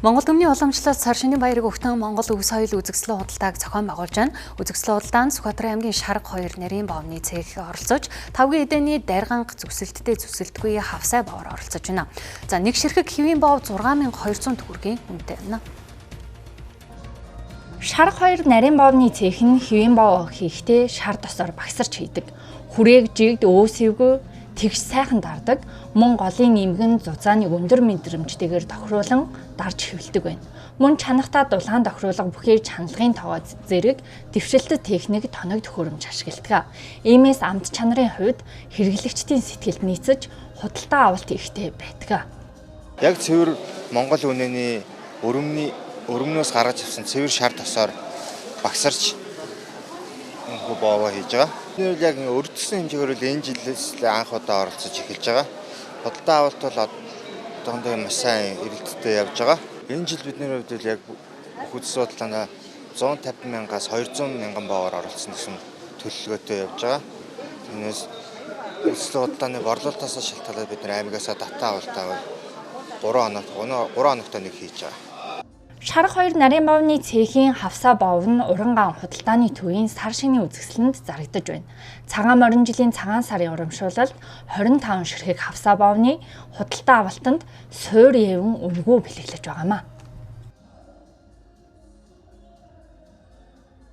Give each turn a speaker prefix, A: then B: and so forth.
A: Монгол түмний уламжлалт сар шинийн баярыг өгтөн Монгол өв соёл үзэсгэлэн худалдааг зохион байгуулж байна. Үзэсгэлэн худалдаанд Сүхбаатар аймгийн Шарга хоёр нарийн бовны цех оролцож, тавгийн эдэний дарганга зүсэлттэй зүсэлтгүй хавсай бовоор оролцож байна. За нэг ширхэг хэвийн бов 6200 төгрөгийн үнэтэй байна.
B: Шарга хоёр нарийн бовны цех нь хэвийн бов хийхдээ шар досоор багсарч хийдэг. Хүрээг жигд өөсөвгүй тэгш сайхан дардаг, мөн голын эмгэн зузааныг өндөр мэдрэмжтэйгээр тохируулан дарж хэвлэдэг байна. Мөн чанахтаа дулаан тохируулга бүхий чаналгын тогоо зэрэг дэвшилтэт техник тоног төхөөрөмж ашигладаг. Иймээс амт чанарын хувьд хэрэглэгчдийн сэтгэлд нийцэж худалдаа авалт ихтэй байдаг.
C: Яг цэвэр Монгол үнэний өрөмнөөс гаргаж авсан цэвэр шар тосоор багсарч энэхүү боовоо хийж байгаа. Бид яг өртсөн хэмжээгээр л энэ жилээс л анх удаа оролцож эхэлж байгаа. Худалдаа авалт бол одоохондоо маш сайн эрэлттэй явж байгаа. Энэ жил бидний хувьд л яг бүх үзэсгэлэн худалдаанд 150 мянгаас 200 мянган боовоор оролцсон гэсэн төлөвлөгөөтэй явж байгаа. Түүнээс үзэсгэлэн худалдааны борлуулалтаас шалтгаалаад бид нар аймгаасаа татаа авалтаа 3 хоногт нэг хийж байгаа.
B: Шарга хоёр нарийн бовны цехийн хавсаа бов нь Урангаан худалдааны төвийн сар шинийн үзэсгэлэнд зарагдаж байна. Цагаан морин жилийн цагаан сарын урамшуулалд 25 ширхэг хавсаа бовны худалдаа авалтанд суур яван үнэгүй бэлэглэж байгаамаа.